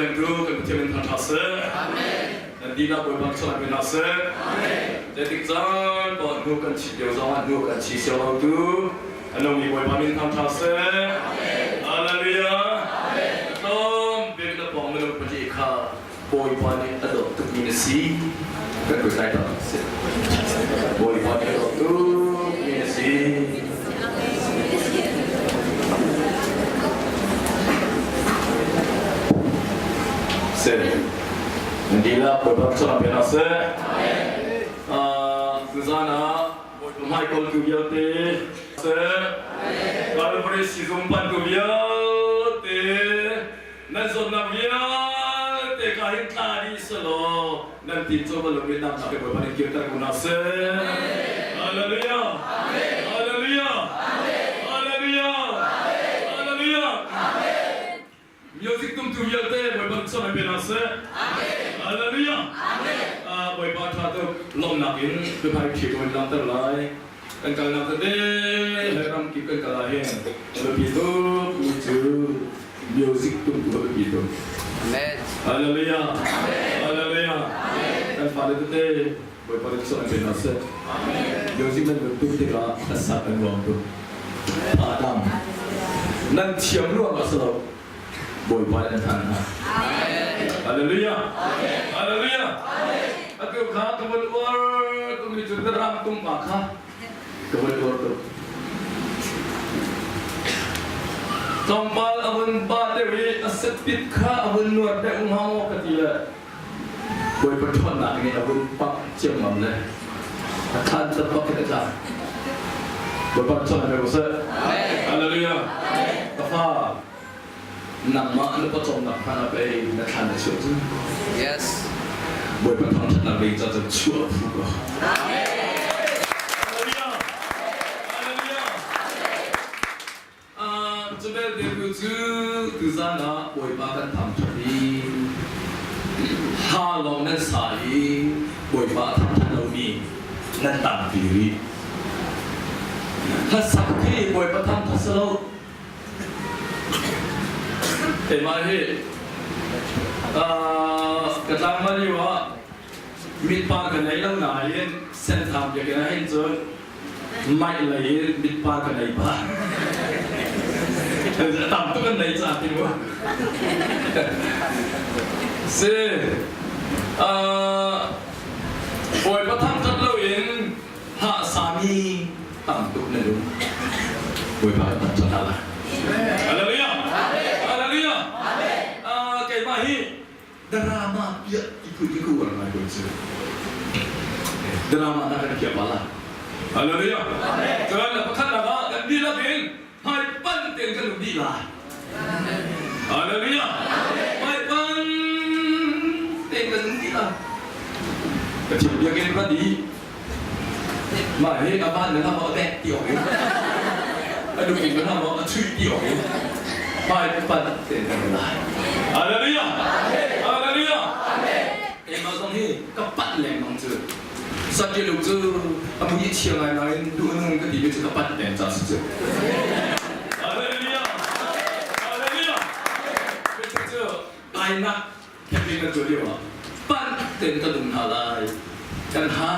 vengtu kan Pathian min thangṭhat seh. Nan dihlak Bawipa thluachuah pe hna seh. Zeitik caan paoh hnu kan chit lio zongah hnu kan chi siang lotu a nungmi Bawipa min thangṭhat seh. Hallelujah. Tlawm bik na pawng minung pahnih kha Bawipa nih a dawt tukmi na si. Kan kut lai tak sih. Bawipa nih a dawt tukmi na si. Seh. Nan dihlak Bawipa thluachuah pe hna seh. Tuzaan ah Bawipa hmaikawltu vialte seh. Calvary sizung pantu vialte nan zawtnak vialte ka hin tla dih selaw nan tin cu bal lomi damnak he Bawipa nih kirter ko hna seh. Hallelujah. Hallelujah. Hallelujah. Hallelujah. Music tumtu vialte Bawipa nih sawm pe hna seh. Hallelujah. Bawipa tha tuk lawmhnak in biahmai ṭhi ko in langhter lai. Kan kalnak tete he ramkip kan kal ah hin biapi tuk mi cu music tumtu a biapi tuk. Amen. Hallelujah. Hallelujah. Kan fale tete Bawipa nih sawm pe hna seh. Music nan van tum tikah a sak an nuam tuk. Adam. Nan thiam ruang ah si lo. Bawipa nih an than hna. Hallelujah. Hallelujah. Atu kha ka van uar tumi cu ram tum pa kha ka van uar tuk. Tlawmpal a vun ba deuh i a setpit kha a vun nuar deuh hnga maw ka ti le Bawipa ṭhawnnak nih a vun pamh ciammam le a than cat bak in a tla. Bawipa ṭhawnnak pe ko seh. Hallelujah. Ka fa, nangmah na pawcawmnak hmanh ah pei na thlan na chuah cu. Yes. Bawipa thangṭhatnak ding ca cu chuah phu ko. Hallelujah. Hallelujah. Cu belte tu cu tuzan ah Bawipa kan thangṭhat i hla lawng nan sa i Bawipa a thangṭhat lomi nan tampi rih. Hlasak khi Bawipa thangṭhat si lo. Keimah hi ka tlangval lio ah mitpa ka nei lo nain senthang biakinn ah hin cun maih lei in mitpa ka nei pah. Tam tuk an nei ca ti mu. Si Bawipa thangṭhat loin hlah sami tam tuk na lung. Bawipa kan thangṭhat hna lai. Hallelujah. Hallelujah. Keimah hi drama piah ti phun hi ka uar ngai ko cu. Drama na kan piah bal ah. Hallelujah. Cun pakhatnak ah kan dihlak in hmaipan tein kan um dih lai. Hallelujah. Hmaipan tein kan um dih lai. Pathian biakinn rat i mah hi a van na maw dek ti awk in a nupi na maw a chuih ti awk in hmaipan tein kan um lai. Hallelujah. Hallelujah. Keimah zong hi ka panh lengmang cu. Saṭil cu a mui chia ngai nain duh a nung ka timi cu ka panh peng ca si cu. Hallelujah! Hallelujah! Cucu cu ainak campaign kan tuah lio ah panh tein kan um hna lai. Kan ha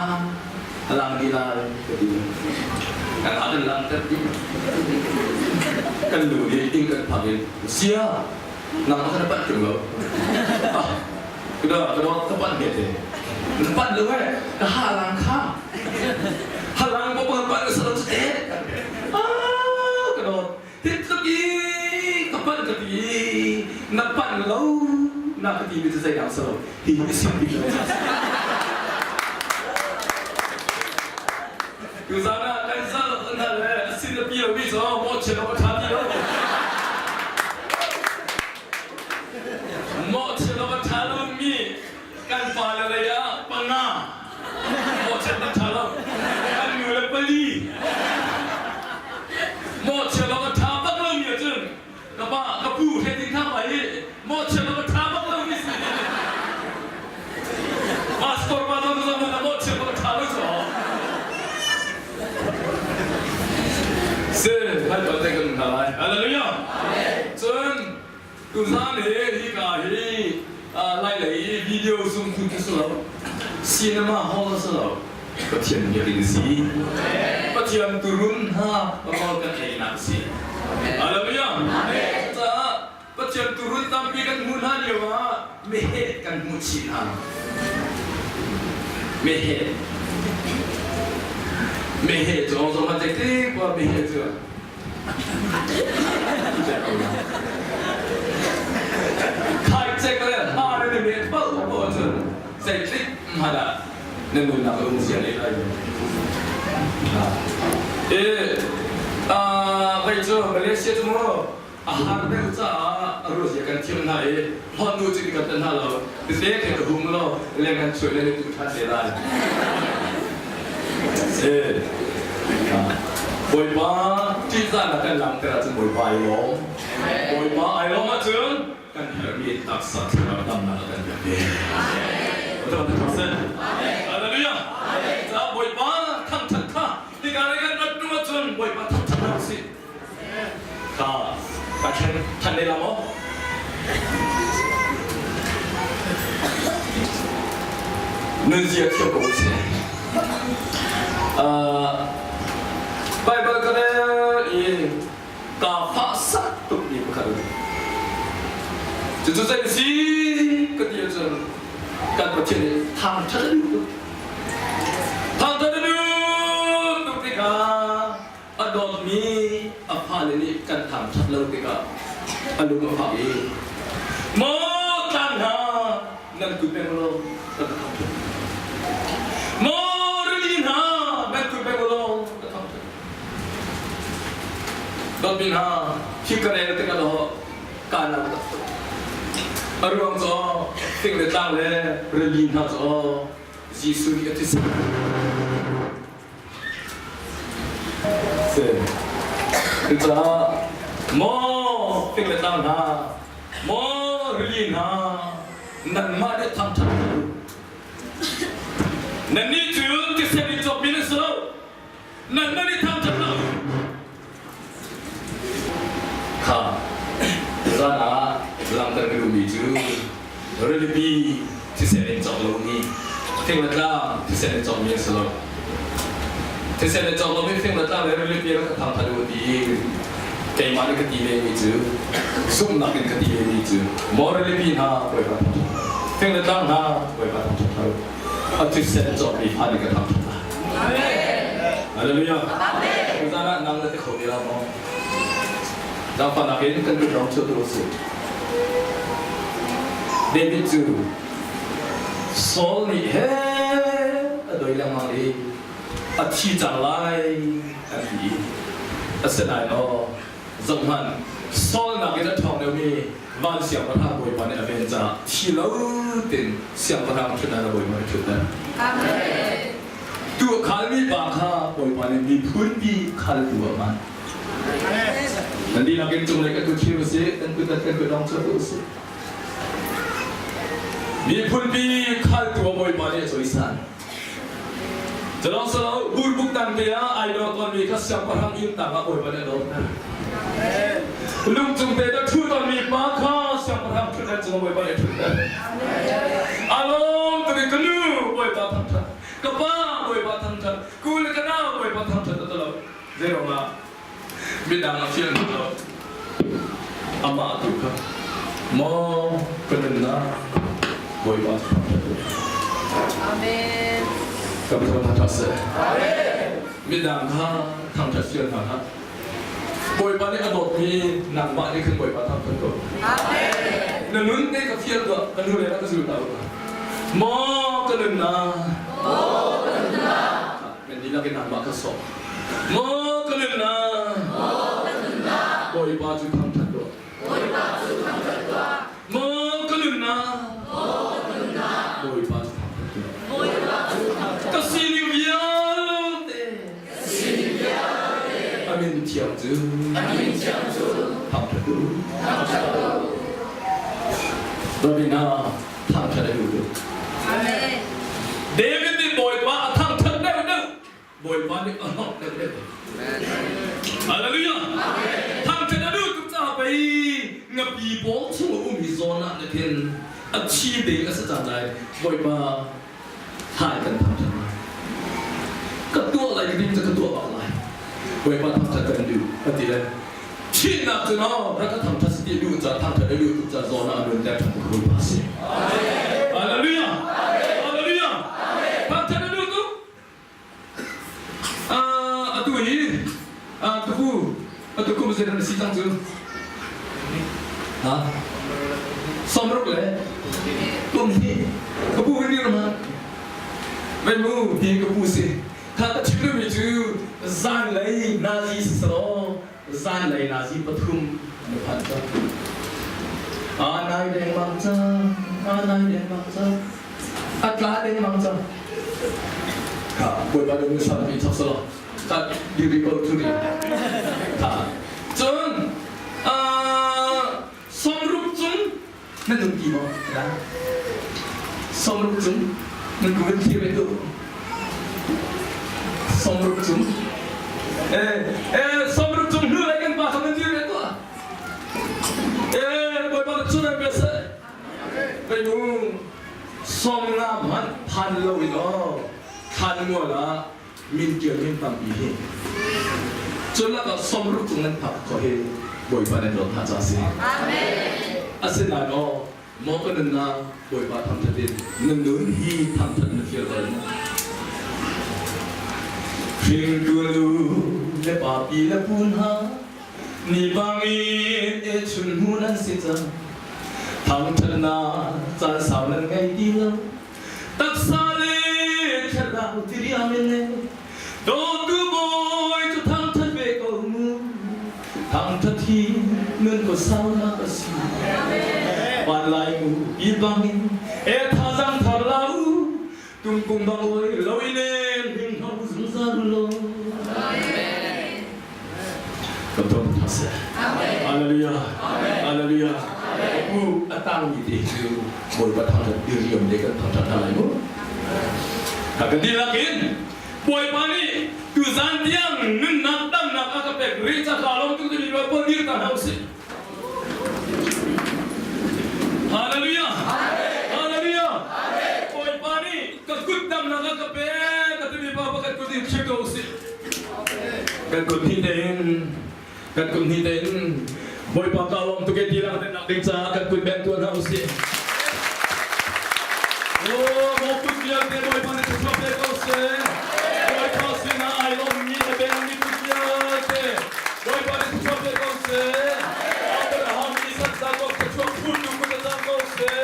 a lang dih lai ka ti. Kan ha kan langter dih. Kan nu nih inn kan phak in sia nangmah kha na panh ṭung lo. Ka ka panh ve te. Na panh lo eh ka halang kha. Halang ko ka panh sa lo cu te. Ah ka dawt. Titluk i ka panh ka ti na panh lo na ka ti mi cu zei dang sa lo. Hi hi sim bik lo. Tuzaan ah kan zal hna le a sin a pi lo mi cu mawhchiat awk a ṭha ti lo. Mawhchiat awk a ṭha lomi kan pale lei ah panga mawhchiat a ṭha lo. Kan nu le pali mawhchiat awk a ṭha bak lomi ahcun ka pa ka pu he ding thang lai i mawhchiat awk a ṭha bak lomi si. Pastor pa zong zong na mawhchiat awk a ṭha lo cu. Si, hai pa te kan hna lai. Hallelujah. Cun. Tuzan hi hika hi Lailei i video zoom phun khi si lo. Cinema hall a si lo. Pathian biakinn si. Pathian turun hna rawl kan einak si. Hallelujah. Cucaah Pathian turun tampi kan hmuh hna lio ah meheh kan hmuh chih hna. Meheh. Meheh cu zong a tek kwa meheh cu Khaicek le ha na ni met bal ko ahcun zeitik hmanh ah na nunnak a um zia leh lai lo. Vei cu Malaysia cu mu a har deuh caah a ruah kan thiam hna i hon nu cin kan tan hna lo tete khe ka hum lo leng kan chuai le tu ṭhan te lai. Bawipa ṭihzahnak kan langhter ahcun Bawipa ai lawm. Bawipa ai lawm ahcun kan herhmi taksa thlarau damnak a kan pek ve. Hallelujah. Caah Bawipa thangṭhat kha hika lei kan rat hnu ahcun Bawipa thangṭhat hna usih. Kha ka ṭhen ṭhan lehlam maw? Nunzia thiam ko usih. Baibal ka rel i kaa fahsak tukmi pakhat a Cucu zei si ka ti ahcun kan Pathian nih thangṭhat a duh tuk. Thangṭhat a duh tuk tikah a dawtmi a fale nih kan thangṭhat lo tikah a lung a fak i maw tlang hna nan kut peng law kan ka thangṭhat maw rili hna nan kut peng law ka thangṭhat dawtmi hna hi ka rel tikah daw kaa lam tak a ruang cu fing le tlang le rili hna cu Jesuh nih a thisen Cucaah maw fing le tlang hna, maw rili hna, nanmah nih thangṭhat hna u. Nannih cu thisen in cawkmi nan si lo, nanmah nih thangṭhat hna u. Kha zan ah langhter ka duhmi cu rilipi thisen in cawk lomi fing le tlang thisen in cawkmi an si lo. Thisen in cawk lomi fing le tlang le rilipi rak ka thangṭhat u ti i keimah nih ka ti vemi cu zumhnak in ka ti vemi cu maw rilipi hna Bawipa thangṭhat fing le tlang hna Bawipa thangṭhat hna u a thisen cawkmi fa nih ka thangṭhat hna. Hallelujah. Tuzan ah nang na ti kho ti lo maw? Zaangfahnak in kan kut lawng chuah tu usih. David cu Saul nih he a doi lengmang i a thi cang lai an ti. Asinain aw zohhmanh Saul nakin a ṭhawng deuhmi van siangpahrang Bawipa nih a ven caah thi lo tein siangpahrang ṭhutdan a Bawipa nih ṭhutdan. Amen. Tu a khalmi pa kha Bawipa nih miphunpi khaltu a hman. Nan dihlak in cunglei kan kut thlir usih, kan kut kan kut dong chuah usih. Miphunpi khaltu a Bawipa nih a cawisan. Culawng silo burbuk tang te ah ai dor tawnmi kha siangpahrang inn tang ah Bawipa nih a dor hna. Lungcung te na ṭhu tawnmi pa kha siangpahrang ṭhutdan cung ah Bawipa nih a ṭhutter. Alawm tuk i ka nu Bawipa thangṭhat, ka pa Bawipa thangṭhat, ku le ka nau Bawipa thangṭhat a ti lo. Zeiruangah midang a fial hna lo. Amah tu kha maw ka nunnak Bawipa cu thangṭhat u. Amen. Ka Pathian thangṭhat seh. Midang kha thangṭhat fial hna hlah. Bawipa nih a dawtmi nangmah nih khan Bawipa thangṭhat ko. Amen. Na nun te ka fial tuah, ka nu le ka zul hna u. Maw ka nunnak. Maw ka nunnak. Nan dihlak in nangmah ka sawm. Maw ka nunnak. Maw ka nunnak. Bawipa cu thangṭhat tuah. Bawipa cu thangṭhat tuah. Maw ka nunnak. Maw ka nunnak. Bawipa cu thangṭhat tuah. Bawipa cu thangṭhat Ka sining vialte. Ka sining vialte. A min thiang cu. A min thiang cu. Thangṭhat u. Thangṭhat u. Davina thangṭhat a duh tuk. Amen. David nih Bawipa a thangṭhat deuh deuh. Bawipa nih a hlawk deuh deuh. Hallelujah. Thangṭhat a duh tuk caah pei Ngapi pawl chung a um hi zawn ah na khin a thi ding a si cang lai. Bawipa hai kan thangṭhat lai. Ka tuah lai ka ding cu ka tuah bak lai. Bawipa thangṭhat kan duh a ti le thihnak cu no rak ka thangṭhat si ti duh ca thangṭhat a duh tuk ca zawn ah a nun ter ṭhan tu Bawipa si. Hallelujah! Hallelujah! Thangṭhat a duh tuk. Atu hi tuku atu kum zeidah na si cang cu? Ha? Sawmruk le kum hnih ka pu hi dir ma? Vei mu ti ka pu si. Kha ka chim duhmi cu zanlei nazi si selaw zanlei nazi pathum na phan cang. Aa nai dengmang cang, aa nai dengmang cang, a tla dengmang cang. Kha Bawipa nu sampi chok selaw ka diri ko thuri. Kha cun sawmruk cung na nung ti maw? Sawmruk cung nan ku thi ve tu. Sawmruk cung. Eh, eh, sawmruk cung hnu lai kan pa kha nan dir ve tu. Eh, Bawipa na cun an bia seh. Kai mu sawmnga hmanh phan lo in aw thlan mual ah min tial min tampi hi cun lakah sawmruk cung nan phak khawh hi Bawipa nan dawt hna ca si. Asinain aw maw ka nunnak Bawipa thangṭhat in na nun hi thangṭhat na fial bal maw? Hringtu nu le pa pi le pu hna ni bangin e chun hmu nan si cang thangṭhatnak caan sau nan ngei ti lo taksa le thlarau tiriam in le dawtu bawi cu thangṭhat ve ko mu thangṭhat hi nun ko saunak a si van lai mu pi bangin e thazang thar la u tungkung bang oi lo in hing ho zungzal lo Kan tuan hna seh. Hallelujah. Hallelujah. Pu a tangmi te cu Bawipa thangṭhat diriam le kan thangṭhat hna lai mu. Ka kan dihlak in Bawipa nih tuzan tiang nunnak damnak a ka pek rih ca kaa lawm tuk timi Bawipa dir ta hna usih. Hallelujah. Hallelujah. Bawipa nih ka kut damnak a ka pek ka timi pa pakhat kut in thlir ko usih. Kan kut hnih tein kan kut hnih tein Bawipa ka lawm tuk e ti langhternak ding caah kan kut beng tuah hna usih. Oh, maw kut vialte Bawipa nih thluachuah pe ko seh. Bawipa sinah ai lawmmi na bengmi kut vialte Bawipa nih thluachuah pe ko seh. Abraham, Isaac, Jacob thluachuah phurtu kut a cang ko seh.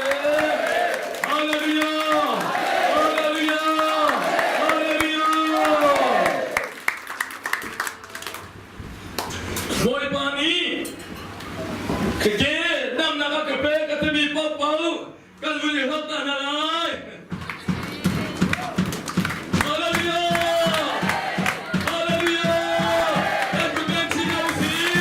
Hallelujah! Hallelujah! Hallelujah! Bawipa nih ka ke damnak a ka pek a timi paohpaoh kan vun i hlawt hna lai. Hallelujah! Hallelujah! Kan Pathian si ko usih.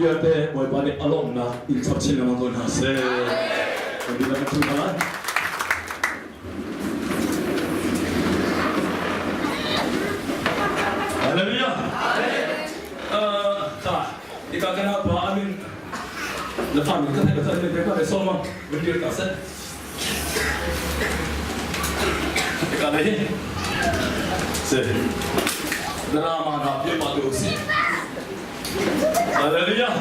vialte Bawipa nih a lawmhnak in chap chin lengmang ko hna seh. Kan dihlak kan ṭhu hna. Hallelujah. Ta ika kana pa amin na fa min ka thai ka thai ka thai soma vun dir ta se. Ika le hi. Se. Drama na phi pa tu si. Hallelujah.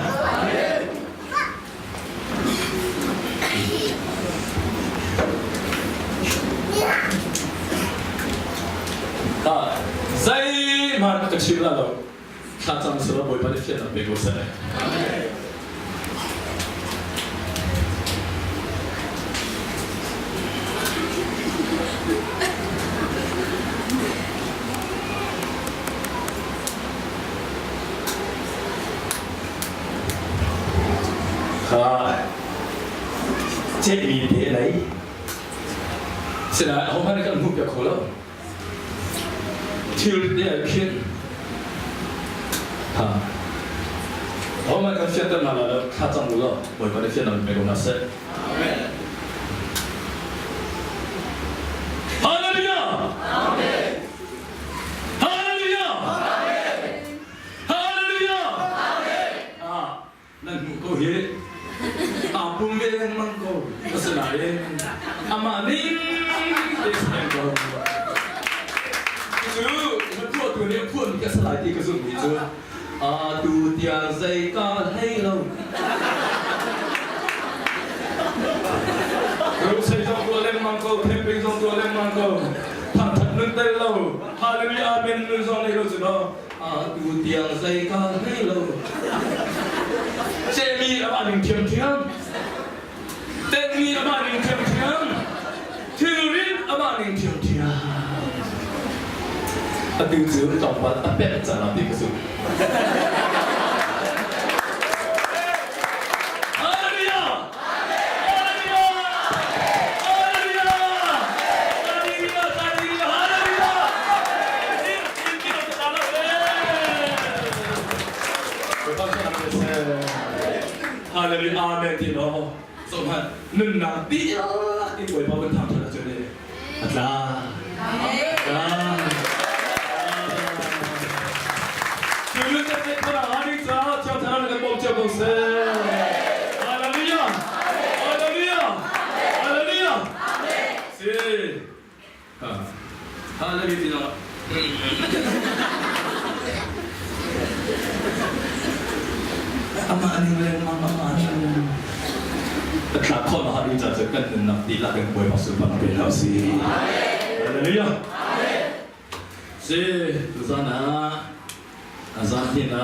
Zeihmanh ka chim la lo. Thlacam sila Bawipa nih fiannak pe ko seh. Cehmi te lei sinain ahohmanh nih kan hmuh piak kho lo. Thil te ah khin ha ahohmanh kan fianter hna lai lo thla cam u law Bawipa nih fiannak in pe ko hna seh. Hallelujah! Amen. Hallelujah! Amen. Hallelujah! Amen. Ah, nan hmuh ko hi. Aa pum ve lengmang ko. Asinain amah ning te si ko. Cu na phuahtu nih a phuahmi ka salai ti ka zumhmi cu atu tiang zei ka hlei lo. Rosei zong tuah lengmang ko, camping zong tuah lengmang ko. Thangthat nun tel lo, hallelujah amen nun zong nei lo cu no. Atu tiang zei ka hlei lo. Cehmi amah ning thiamthiam. Tenhmi amah ning thiamthiam. Thilrit amah ning thiamthiam. Atu cu tlawmpal a pek cang ti ka zumh. Hallelujah! Hallelujah! Hallelujah! Hallelujah! Hallelujah! Hallelujah! Amen ti law zohhmanh nunnak dihlak in Bawipa kan thangṭhat ahcun a tla. Tla. Cu nun na theih khawh ding caah Thiang Thlarau nih kan bawm cio ko seh. Hallelujah! Hallelujah! Hallelujah! Si. Hallelujah ti zong Amah ning lengmang amah ning a thlak khawh nak ding caah cun kan nunnak dihlak in Bawipa sunparnak pe hna usih. Hallelujah. Si tuzan ah zan tin ah.